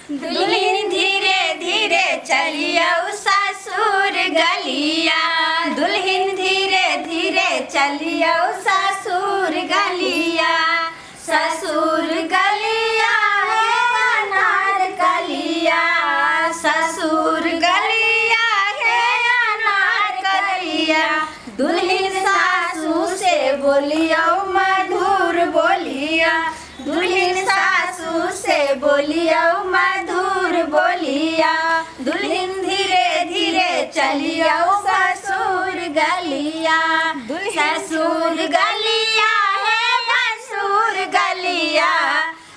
दुल्हन धीरे धीरे चलियौ ससुर गलिया, दुल्हन धीरे धीरे चलियौ ससुर गलिया, ससुर गलिया हे अनार कलिया, ससुर गलिया हे अनार कलिया, दुल्हन सासू से बोलियौ मधुर बोलिया, दुल्हन सासू से बोलियौ मधुर बोलिया, दुल्हन धीरे धीरे चलियौ ससुर गलिया, ससुर गलिया हे भसुर गलिया,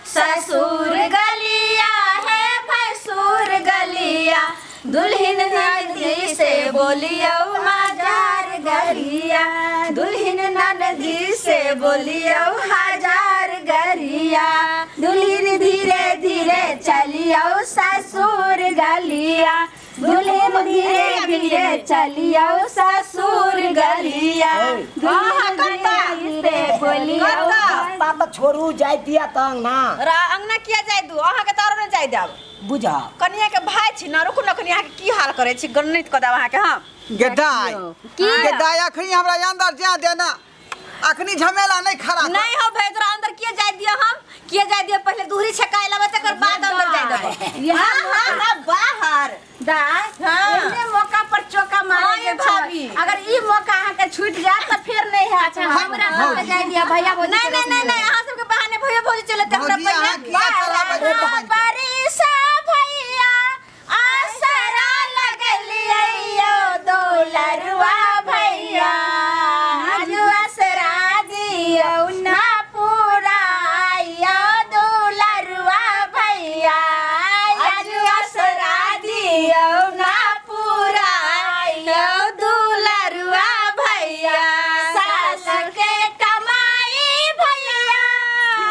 ससुर गलिया हे भसुर गलिया, दुल्हन ननदी से बोलियौ हजार गरिया, दुल्हन ननदी से बोलियौ हजार गरिया, दुल्हन धीरे धीरे चलियौ ससुर गलिया, दुल्हन धीरे धीरे चलियौ ससुर गलिया, दुल्हन धीरे धीरे बोलियौ। रास्ता तऽ छोड़ू, जाय दिया तऽ अंगना। रा अंगना किया जाय दू? अहाँके तऽ आरो नहि जाय देब। बुझा कनिया के भाई छी ना, रुकू ना, कनिया के की हाल करे छी, गणित कऽ देब अहाँके हम। गेदाय गेदाय, अखनी हमरा अंदर जा देना, अखनी झमेला नहीं खड़ा कर। नहीं हो भाई, तोरा अंदर किया जाय दियो हम? किया जाय दियो? पहले दूरी छकाय लेबै, तकर बाद अंदर जाय देबै। यहाँ हां हां, बाहर दाय। हाँ। एहने मौका पर चौका मारे हाँ, के ये छै। भाभी। अगर ई मौका अहाँ के छूट जाए तऽ फेर नहीं हैत। हमरा सब जाय दिया भैया भौजी। नहीं नहीं नहीं नहीं, अहाँ सबके बहाने भैया भौजी चलते हमरा। भौजी, अहाँ किया चलाबै छी बहन के? बरिसा भैया आसरा लगलियै दुलरुआ भैया, आजू आसरा दियौ ना पुराइयो दुलरुआ भैया, आजू आसरा दियौ ना पुराइयो दुलरुआ भैया, सास के कमाई भैया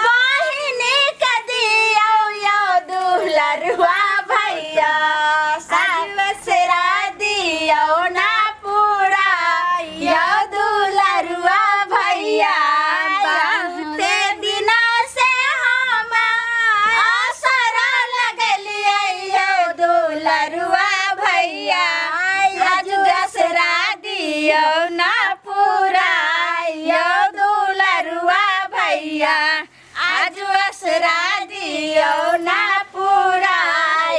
बहिनी के दियौ यौ दुलरुआ भैया, सासरा दियौ ना पूरा यौ दुलरुआ भैया, बहुते दिना से हम आसरा लगलियै यौ दुलरुआ भैया, आज दसरा दियौ ना पूरा यौ दुलरुआ भैया, आज असरा दियौ ना पूरा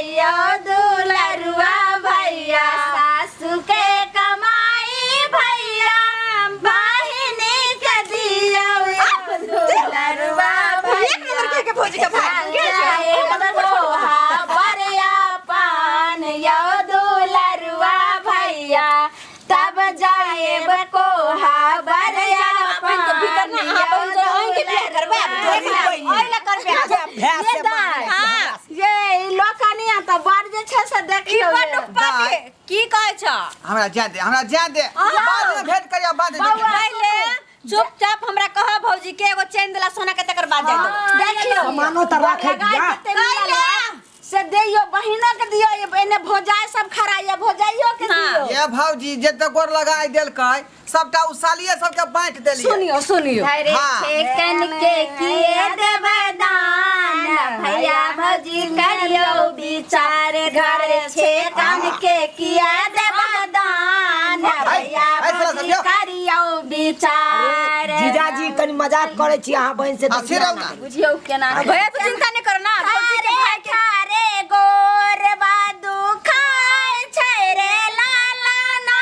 यौ दुलरुआ भैया, सासू के कमाई भैया बहिनी के दियौ यौ दुलरुआ एक नंबर भैया, के भौजी के भाई के छै? पान यौ दुलरुआ भैया, तब जाएब कोहा बरिया। पान के भीतर ना अहाँ बहिन जरे अहीं के बियाह करबै आब। ओहि ला करबै आब। भैंस से हां। ये ई लोकनिया तऽ बड़ जे छै से देखियौ बड़ ये। नुकपाती की कहै छ? हमरा जा दे, हमरा जा दे, बाद में भेंट करिया, बाद में। पहिले चुपचाप हमरा कह भौजी के एगो चेन देला सोना के, तकर बाद जाय देबो। देखियौ। सामानो तऽ राखै लगाइ दिया। जते मिलल है, से दियौ बहिनो के दियौ, एने भौजाइ सब खड़ा ये, भौजाइयो के दियौ। ये भौजी जते गोर लगाई देलकै सबटा उ सालिये सबके बांट देलियै। सुनियो सुनियो। अरे हाँ। ठेकन के किए देबै दान भैया भौजी, करियौ विचार, घर छेकन के किए देबै दान भैया ऐ साला भौजी, समझो। करियौ विचार। जीजाजी, कनी मजाक करै छी अहाँ बहिन से। आ सिर ना। बुझियौ केना। भैया, तू चिंता नहीं कर ना, भौजी के भाई के ठारे गोर बादू खाय छै रे लाला ना,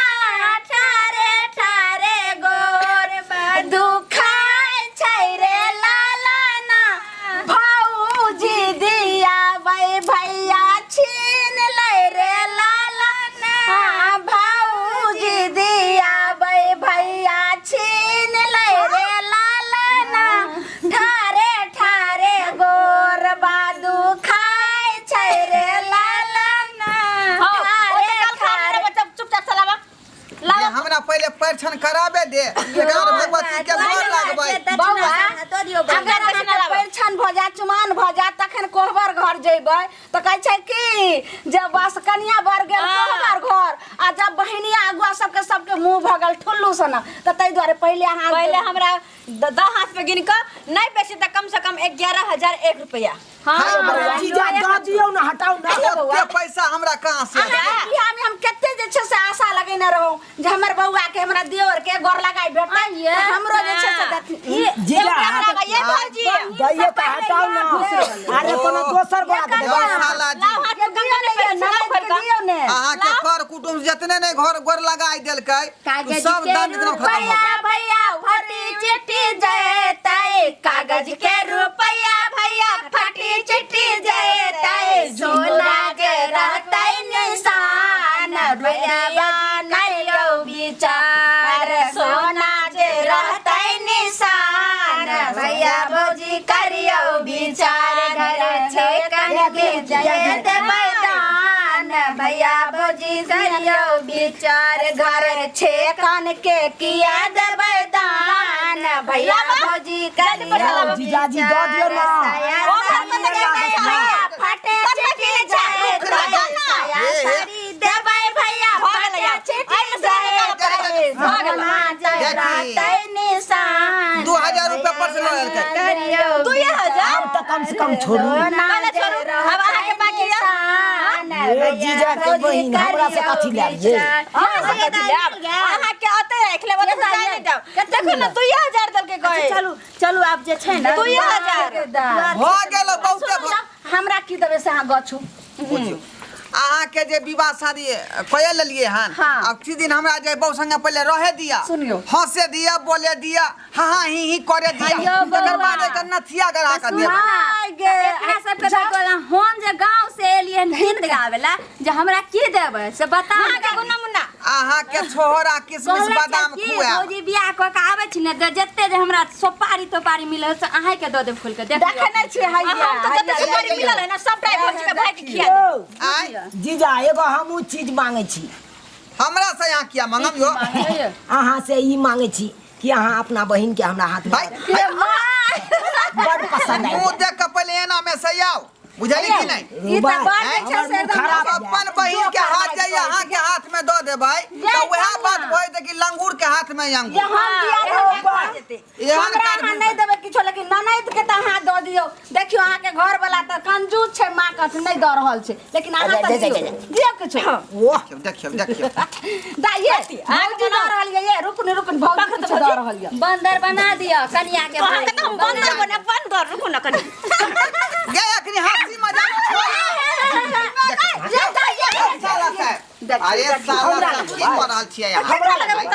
ठारे ठारे गोर बादू खाय छै रे लाला ना, भौजी दिया बै भैया छीन लै रे लाला ना, भौजी दिया बै भैया छीन लै रे लाला ना, ठारे ठारे गोर बादू खाय छै रे लाला ना। हाँ, ठारे ओते काल खा ठारे लेबै, तब चुपचाप चलाबा। ये हमरा पहिले परिछन कराबे दे, एकर भगवती के गोर लागबै। बौआ, अगर अहाँके परिछन भऽ जायत, चुमान भऽ जायत, तखन जखन कोहबर घर जेबै तऽ कहै छै कि जे बस कनिया बर गेल कोहबर घर आ जब बहिनिया अगुआ सबके सबके मुंह भऽ गेल ठुल्लू सन, तऽ ताहि दुआरे पहिले अहाँ पहिले हमरा 10 हाथ पे गिन कऽ नहीं बेसी तऽ कम से कम 11,001 रुपया। हाँ, हाय, जीजा दऽ दियौ ने, हटाउ ने। ओते पैसा हमरा कहाँ से? अहाँके बियाह में हम कते जे छै से आशा लगेने रहौ जे हमर बौआ के हमरा देवर के गोर लगाई भेटतै, तऽ हमरो जे छै से देथिन। जीजा ये भौजी दैये तऽ हटाउ ने, अरे कोनो दोसर गोरा के देबै। साला जी लाओ हाथ में कंगन नहीं पहने, लाओ खोल कऽ। दियौ ने। अहाँके कर कुटुम्ब जितने नहीं घर गोर लगाई देलकै, कागज सब के दंड इतना खत्म हो रुपया गेल। भैया फटी चिट्ठी जयतै, कागज के रुपया भैया फटी चिट्ठी जयतै, सोना के रहतै निशान भैया करियौ विचार, सोना जे रहतै निशान भैया भौजी करियौ विचार, घर छै कनके जय देबै दान भैया भौजी करियौ विचार, घर छै कन के किया देबै दान भैया भौजी करियौ जीजाजी दऽ दियौ ने। ओ घर में तऽ भैया फटे चिट्ठी जयतै, साया साड़ी देबै भैया फटे चिट्ठी जयतै, सोना जे रहतै निशान 2000 रुपया पर से लऽ लेलकै। करियौ 2000 आब तऽ कम से कम छोड़ू। पहिले छोड़ू, अब अहाँके बाकी यऽ। ये जीजा के बहिन हमरा से कथी लायब ये? अहाँ से कथी लेब? अहाँके ओतै राखि लेब, ओतै से जाय नहि देब। देखू ने 2000 देलकै गए। चलू चलू आब जे छै ने 2000 भऽ गेल बहुते भऽ- हमरा की देबै से अहाँ गछू। बुझियौ अहाँके जे विवाह शादी कए लेलियै हन, हाँ। अब किछु दिन हमरा जे बहु संगे पहिले रहे दिया, सुनियौ। हंसे दिया, बोले दिया, हाँ हाँ ही ही करे दिया, अय्यो तकर बौआ। बाद एक नथिया गढ़ा कऽ देब। आइ गे एकरा सबके तऽ कहलहुँ, हम जे गाँव से एलियै हन गीत गाबै ला, जे हमरा की देबै से बताउ। अहाँके गुन्ना मुन्ना अहाँके छोहरा किशमिश कहले छै बादाम कि खुआएब। भौजी बियाह कऽ के आबै छी ने, तऽ जते जे हमरा सोपारी तोपारी मिलल से अहाँके दऽ देब खोलि के, देख देखै नहि छियै हैया। हम तऽ जते सुपारी मिलल है ना सबटा भौजी के भाई के खिया देब। यौ, आँय जीजा एगो हमहूँ चीज मांगै छी। हमरा से यहाँ किया मंगम यो? अहाँ से ई मांगै छी कि अहाँ अपना बहिन के हमरा हाथ में भाई बड़ पसंद आयल। मुँह देख कऽ पहिले एना में से आउ, बुझली कि नहीं? ई तऽ बड़ जे छै से हमर मुँह खराब एकदम अपन बहिन के हाथ जाइए अहाँ के हाथ में दऽ देबै तऽ वएह बात भऽ जेतै कि लंगूर के हाथ में जे अंगूर। हम दिया देबै, एहन हमरा काज अहाँ नहि देबै किछो, लेकिन ननैद के तऽ अहाँ दऽ दियौ। देखियौ अहाँके घर वाला तऽ कंजूस छै, माँ कथ नहि दऽ रहल छै, लेकिन अहाँ तऽ जा, जा, दियौ जा, जा। दियौ किछो। वाह देखियौ देखियौ देखियौ दा ये भौजी दऽ रहल ये, ये रुकू ने रुकू ने, भौजी किछो दऽ रहल ये। बंदर बना दिअ कनिया के। अहाँके तऽ हम बंदर बने बंदर, रुकू ने कनि। गे अखनी हंसी मजाक छोड़। साला साहब, अरे साला साहब की कऽ रहल छियै अहाँ? हमरा लगबै।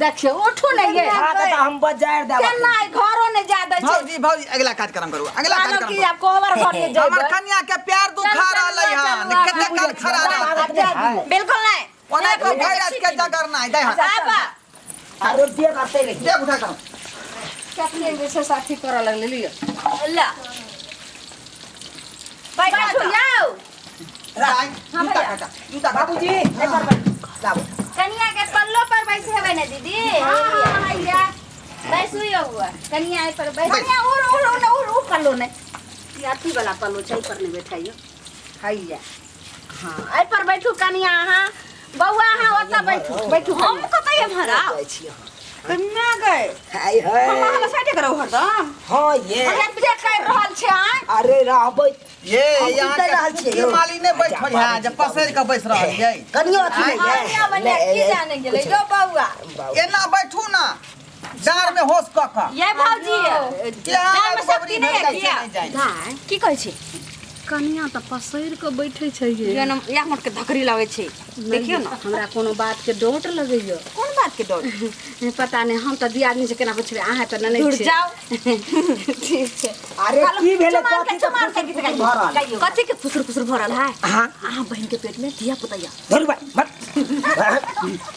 देखियौ उठू ने ये। हाँ तऽ हम बजार देब। केना ई घरो नहि जा दै छै। भौजी भौजी अगला कार्यक्रम करू, अगला कहलहुँ कार्यक्रम कि करू। आब कोहबर घर नहि हमर जेबै। कन्या के प्यार दुखा रहलै हन, कते काल खड़ा रहतै? बिल्कुल नहीं। ओना तो भरि राति के जगरना है, दै हाथ। आबा अरे देख आते रही। देख उठा कऽ। कखने जे छै से अथी करऽ लगलै लिअ। ला बैठू यौ। दाइ, जूता खटा, जूता खटा। बाबूजी एहि पर बैठ। लाबू। कनिया के पल्लो पर बैसेबै ने दीदी? हाँ हाँ हैया। बैसू यौ बुआ, कनिया एहि पर बैस। कनिया उड़ उड़ उड़ उड़ उड़ पल्लो नहि, ई अथी वाला पल्लो छै, एहि पर नहि बैठाइयो। हैया हाँ एहि पर बैठू कनिया अहाँ, बौआ अहाँ ओतऽ बैठू बैठू। हम कतऽ एम्हर आउ? जाइ छी अहाँ। कन्या गए हाय हाय। हम अहाँ साइडे करब हरदम। हाँ ये कते करि रहल छै आँय? अरे रहबै। ये हम यहाँ सुतै रहल के छियै कुकी यौ। माली नहि बैठल है जे पसरि कऽ बैस रहल यै। कनियो अथी नहि ये। कनिया बनिया की जाने गेलै यो बौआ। एना बैठू ना, डाँर में होश कऽ कऽ। ये भौजी यहाँ डाँर में बबरी शक्ति नहि है भेल जाइ छै, किया? नहि जाइ। की कहै छी? कनिया तऽ पसरि कऽ बैठै छै ये। ये न या मोट के धकरी लागै छै, देखियौ ने। हमरा कोनो बात के डोट लगैया। कोन बात के डर? पता नहि, हम तऽ दियादनी से केना पुछबै, अहाँ तऽ ननैद दूर छी। जाउ। ठीक छै। अरे की भेलै? चुमार के कथी के चुमार के फुसुर गीत फुसुर गाइयौ। भऽ रहल? गाइयौ। कथी के फुसुर फुसुर भरल है? हाँ। अहाँ बहिन के पेट में धिया पुता या। धरू भाई मत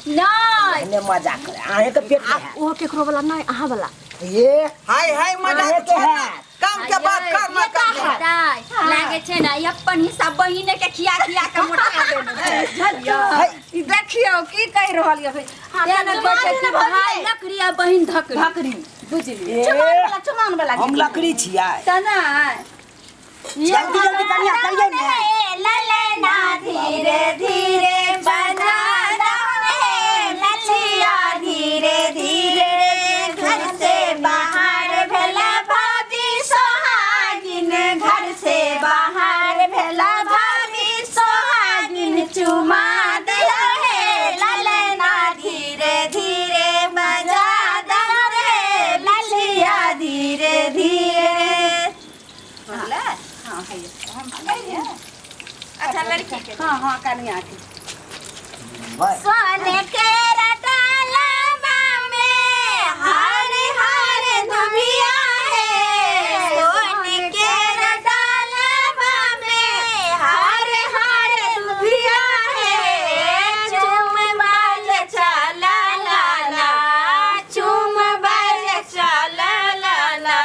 नहि एने मजाक करे, अहें के पेट में है। ओ केकरो वाला नहीं, अहाँ वाला। ये हाय हाय मजाक अहें के छोड़ ना, है। काम के बात कर ना, काम के बात। दाय लागे छै ने ई अपन हिस्सा बहिने के खिया खिया के मोटा देने छै, बुझलियै? ई देखियौ की कहि रहल यऽ। हाँ, तें केना ने कहै कहै छै छै कि कि भाई लकड़ी आ बहिन धकड़ी। धकड़ी बुझलियै? चुमान वाला, चुमान वाला हम गीत। लकड़ी छियै। तऽ नहि जल्दी जल्दी कनिया करियै ने। ललना धीरे धीरे बजा दो हे ललिया धीरे धीरे घर से बाहर भेला भाभी सोहागिन घर से बाहर भेला भाभी सोहागिन चुमा दे हे ललना धीरे धीरे बजा दो रे ललिया धीरे धीरे। अच्छा लड़की के हां हां कनिया के सोने के रटाला में हरे हरे धुबिया है सोने के रटाला में हरे हरे धुबिया है चुम बाज चला लाला चुम बाज चला लाला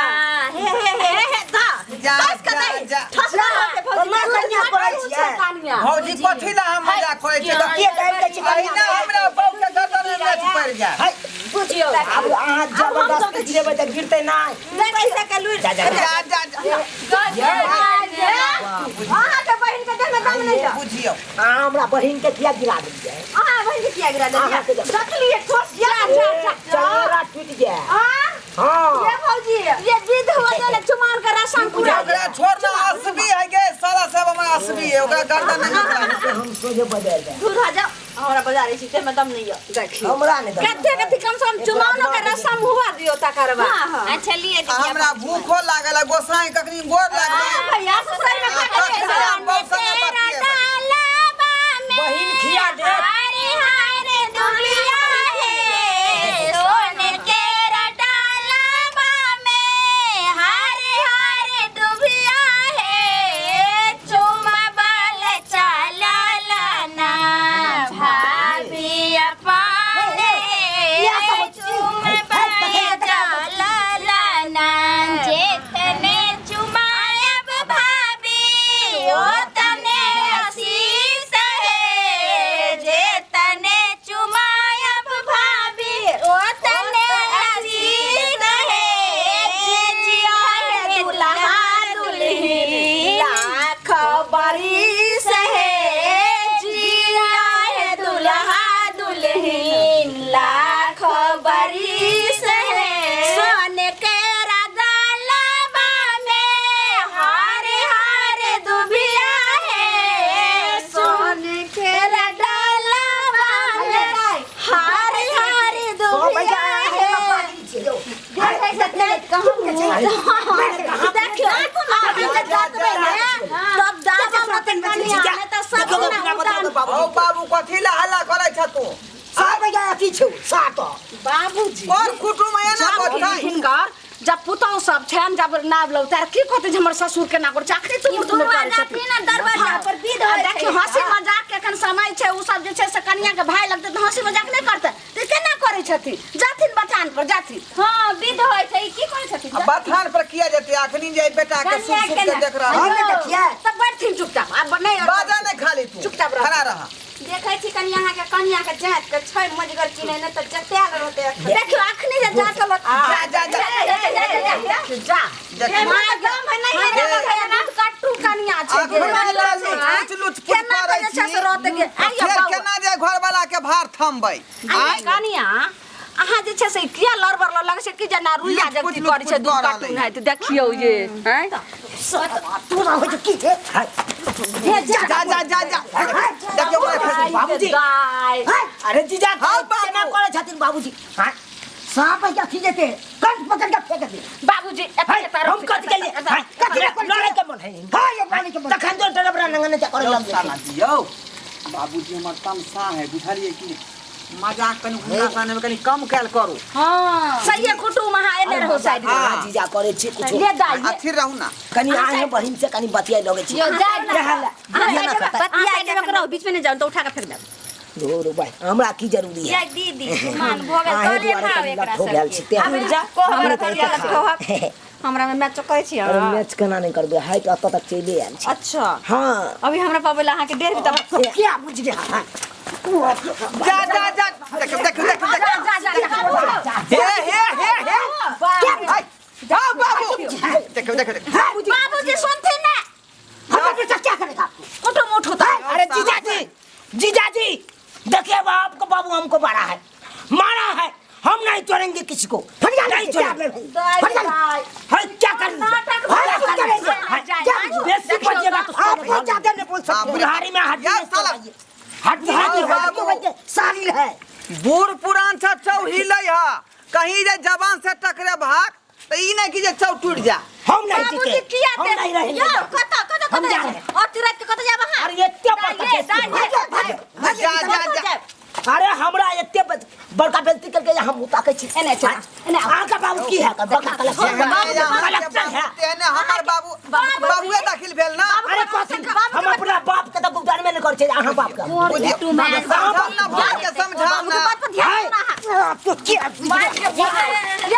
हे हे हे हे दा जा बस जा कर दे जा ठस ना होते कन्या कन्या करै छियै कनिया भौजी कथी ला हम मजाक करै छियै के दाबि दै छै अहिना कनिया हमरा बहू के गर्दन में नच पड़ि जाए। है बुझियो आब अहाँ जबरदस्ती गिरेबै तऽ गिरतै नहि। पैसा के लूर जा जा जा। जा जा जा अहाँ के बहिन के देह में दम नहीं जा। बुझियौ अहाँ हमरा बहिन के किया गिरा देलियै? अहाँ बहिन के किया गिरा देलियै? अहाँ के रखलिए ठोस जा जा जा चंगेरा टूटि गेल। आ हाँ ये भौजी ये विध हो गेल चुमान के रसम पूरा ओकरा छोड़ना असबी है गे साला सब हमरा असबी है ओकरा गर्दन नहीं निकला। हम सोझे बदल देब। दूर हो जाओ हमरा बाजार छी देह में दम नहीं है। देखियो हमरा नहि दम। कते कते कम से कम चुमानो के रसम हुआ दियो तकर बाद। हां हां अच्छा लिए आ हमरा भूखो लागल है गोसाई कखनी गोर लागल। भैया ससुराल में खा के कखनी हम बहू संगे बतियेबै। बहिन खिया देत। हरे हरे दुबिया है सोने के रटाला में हरे हरे दुबिया है चुमा बाल चला लाना भाभी अपने चुम बाल चला लाना जितने चुमायब भाभी ओतने आशीष है जेतने चुमायब भाभी ओतने आशीष है जिया है दुल्हा दुल्हन लाख बरिस है जिया है दुल्हा दुल्हन लाख बरिस है सोने के रगलबा में हरे हरे दुबिया है सोने के रगलबा में हरे हरे दुबिया है। देखियो अभी जे जातबै ने तब दाबा मत कनिया ने त सब देखियौ बिना मतलब के हौ बाबूजी। बाबू कथी ला हल्ला करै छ तू? सात बजे अथी छौ सात। बाबूजी और कुटुम एना जब बजतै। हिनकर जब पुतहु सब छनि जब नाव लौतार की कहते जे हमर ससुर के ना करै छै अखनी तुमुर तुमुर करै छथिन। ना दरवाजा पर विध आ होय देखियौ हंसी मजाक के एखन समय छै उ सब जे छै से कनिया के भाय लगतै तऽ हंसी मजाक नहि करतै तऽ केना करै छथिन? जाथिन बथान पर जाथिन। हां विध होय छै की करै छथिन? आ बथान पर किया जेतै अखनी जे बेटा के सुख सुख के देख रहल। हम नहि देखियै। तब बैठथिन चुपचाप आब नहि बाजा नहीं खाली तू चुपचाप रह। खड़ा रह। देखै छी कनिया अहाँ के कनिया के जात के छै मजगर की नहि नहि तऽ जतेल रहतै अखन। देखियौ अखनी जे जातल जा जा जा जा जा देखियौ। माय गाम है नहीं है भैया ना कट्टू कनिया छै अखन लुच लुच पुच केना करै के जे छै छी। से रहतै के आइयो फेर बाबू। केना जे घरवाला के भार थमबै? आइ कनिया अहाँ जे छै से किया लड़बड़ लगै छै कि जेना रुइया लुच पुच जगती लुच करै छै पुच दूध कऽ कट्टू रहलै। नहि तऽ देखियौ ये हैं तोरा होइ छै की छै? है। जा जा जा जा देखियौ ओकरा फेर। बाबूजी। दाइ है। अरे जीजा हाँ, बाबू। केना करै छथिन बाबूजी? हाँ साँप के अथी जेतै कंठ पकड़ के फेंक दे। बाबूजी एतऽ है, एतऽ हम कथी के लिए? है, कथी ले लड़ै के मन है? हाँ ये लड़ै के मन। तखन जो डरबरा नंगने करै यौ लग साला यौ बाबूजी हमर तमसा है बुझलियै कि मजाक कनि हुनका सामने में कनि कम कैल करू। हां सहिए कुटुम अहाँ एने रहो साइड में। हाँ। जीजा करै छी कुछो। ले दाइ ले। अथिर रहू ना। कनि आहे बहिन से कनि बतियाइ लगै छी। यो जा रहल अहाँ बतिया के रहो बीच में नहीं जाओ तो उठा के फेंक देब। रो भाई हमरा की जरूरी है? या दीदी मान भऽ गेल आहे तोरे दुआरे खाओ कनि एकरा लट्ठो भेल छी सबके तें। आब जा हमरे तऽ एते हमरा हमरा में मैच करै छी अरे मैच केना नहि करबै? हाइट एतऽ तक चलि आयल छी। अच्छा हाँ अभी हमरा पाबेला अहाँ के डेढ़ तब क्या बुझ गया? हाँ। जा जा जा देखियौ देखियौ देखियौ जा जा जा जा। हे हे हे हे हाय जाओ बाबू देखियौ देखियौ देखियौ। बाबूजी सुनथिन ने। पैसा क्या करेगा आपको? कुटुम उठू त अरे जीजाजी, जीजाजी देखिए, अब आपको बाबू हमको मारा है, मारा है, हम नहीं छोड़ेंगे किसी को, नहीं छोड़ेंगे। है क्या करेंगे? नाटक क्या भऽ करेंगे? गेलै। है, क्या बेसी बजेगा तो आपको ज्यादा नहीं बोल सकते। बुढ़ारी में हड्डी या नहीं साला। तोड़ाइए। हड्डी हड्डी बाबू। हड्डी सालिल है। बूढ़ पुरान सब चौ हिलै ह, कहीं जे जवान से टकरे भाग त ई नहीं कि जे चौ टूट जा। हम नहीं बाबूजी टिके, किया हम ते नहीं रहेंगे। यौ कत कत हम कत जा रहे हैं। अति रात के कत जाब अहाँ? अरे एते बड़का दाइ, बेइज्जती। दाइ, भागो, भागो। जा जा जा। अरे हमरा एते बड़का बेइज्जती करके हम उताकै छी। एने चल, एने आउ। अहाँके बाबू की है? बड़का कलेक्टर जेहने कलेक्टर है। तेहने हमर बाबू बाबुए दाखिल भेल ना। अरे कथी, हम अपना बाप के तऽ गुदान में नहीं करै छी, अहाँ बाप के। कुटुम आयल। समझाउ ना भाई के, समझाउ बाबूके ना। बात पर ध्यान देना अहाँ। आपको क्या ये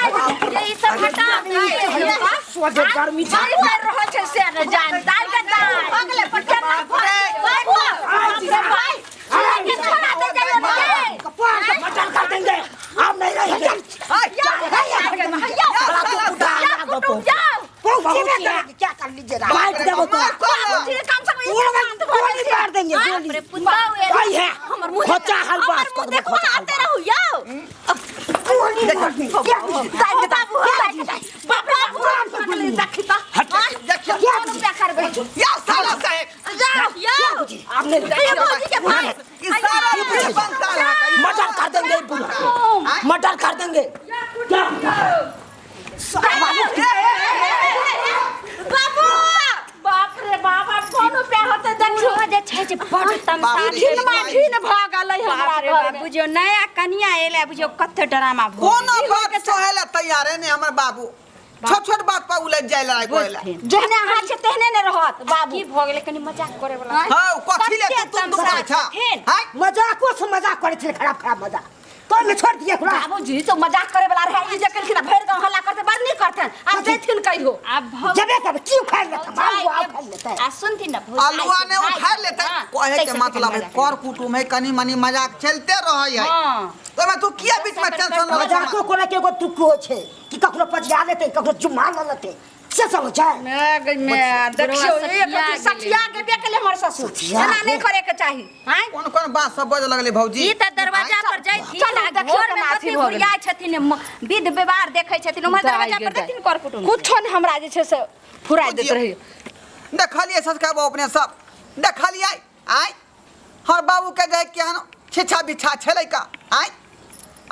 ये सब हटा। सोझे गर्मी छै। मारि मारि रहल छै से ने जान दाइ के दाइ भऽ गेलै पटका बाप रे। बाबू बाप रे भाई के छोड़ा दे जाइयो ने। कपार के मटन कर देंगे, हम नहीं रहेंगे। हाय, या साला तू उठा या कुटुम जाओ। क्या कर लीजिएगा? बाइक देबो तो बाबूजी कम से कम ई शांत भऽ गोली जाइ मार देंगे, बाप गोली। रे, पुतहु एलै। आई है। हमर मुँह खोचा हलवा हमर मुँह कर दे, देखू, खोचा आते रहू यौ। गोली मार देंगे। क्या दाइ के बाबू, दाइ के दाइ। बाप रे बाबू, देखी त। देखियौ। कोन रुपया करबै? या साला साहेब। जाओ यौ। आप नहीं ये भौजी के भाई। ई सारा पूरे बनताल है का। मटर कर देंगे पूरा, मटर कर देंगे। क्या बाबू बाप रे बाप, आब कोन रुपया होतै देखियौ। जे छै जे बड तमसा। बाप रे। घिन मा घिन भऽ गेलै हमरा बाप रे घर बाप, में। बुझियौ नया कनिया एलै, बुझियौ कते ड्रामा भऽ कोनो बात सहे ला तैयारे नहीं हमर बाबू, छोट छोट बात पर उलझ जाय लड़ाई करे ला। बुझथिन। जेहने अहाँ छै तेहने ने रहत बाबू। की भऽ गेलै, कनि मजाक करे वाला। हां, कथी ले तू तुम तुम कते छा? तमसा। हाय, मजाको से मजाक करे छे, खराब खराब मजाक तो में छोड़ दिए ओकरा। बाबूजी तो मजाक करे वाला रहे, ई जे केलखिन भरि गाँव हल्ला करते, बड़ नीक करतन आब जैथिन कहियो। आब भौ जबे कब की उखाड़ लेता, भौजाइ बाबू आ के- उखाड़ लेता। आ सुनथिन ने भौजाइ आलुआ के ने भाई उखाड़ लेते। हाँ, कहे के ताहि से मतलब है कनि मजाक। कर कुटुम है, कनी मनी मजाक चलते रहै है। हाँ। तो मैं तू किया बीच में टेंशन लबै छह? मजाको करे के एगो तुक होइ छै कि ककरो पजिया लेतै, ककरो जुम्मा लऽ लेतै, से सब होइ छै। मैं गई मैं देखियौ बुढ़वा एक सठिया अथी सठिया गेबे केलै हमर ससुर। सठिया एना नहि गेल। करे के चाही। आँय कोन कोन बात सब बजऽ लगलै भौजी? ई तऽ दरवाजा पर जैथिन चलू, आ देखियौ घर में केना अथी कते भऽ गेलै। घुरियाइ छथिन, विध व्यवहार देखै छथिन, उम्हर दरवाजा पर देथिन कर कुटुम। कुछो ने हमरा जे छै से फुराइ दैत रही। देखलियै ससका बाबू अपने सब देखलियै। आय हमर बाबू के जाय केहन छिछा बिछा छलै का। आय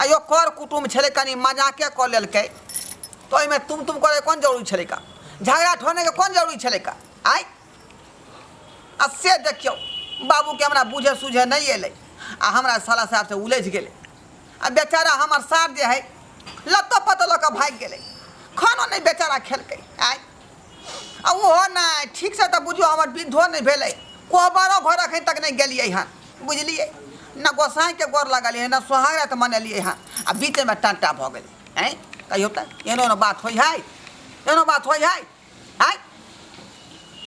आ यो कर कुटुम छलै, कनी मजाके कऽ लेलकै तऽ ओहिमे तुम तुम करे कोन जरूरी छलै का? झगड़ा ठोने के कोन जरूरी छलै का? आय आ से देखियौ बाबूके हमरा बुझे सुझे नहि एलै आ हमरा साला साहब से उलझि गेलै आ बेचारा हमर सार जे है लत्तो पत्तो लऽ कऽ भागि गेलै, खानो नहि बेचारा खेलकै। आय आ ओहो नहि ठीकसँ तऽ बुझियौ हमर विधो नहि भेलै, कोहबरो घर एखन तक नहि गेलियै हन, बुझलियै ने? गोसाइके गोर लगलियै ने सोहाग राति मनेलियै हन आ बीचमे टंटा भऽ गेलै। आँय कहियौ तऽ एहनो एहनो बात होइ हइ, एहनो बात होइ हइ? आँय।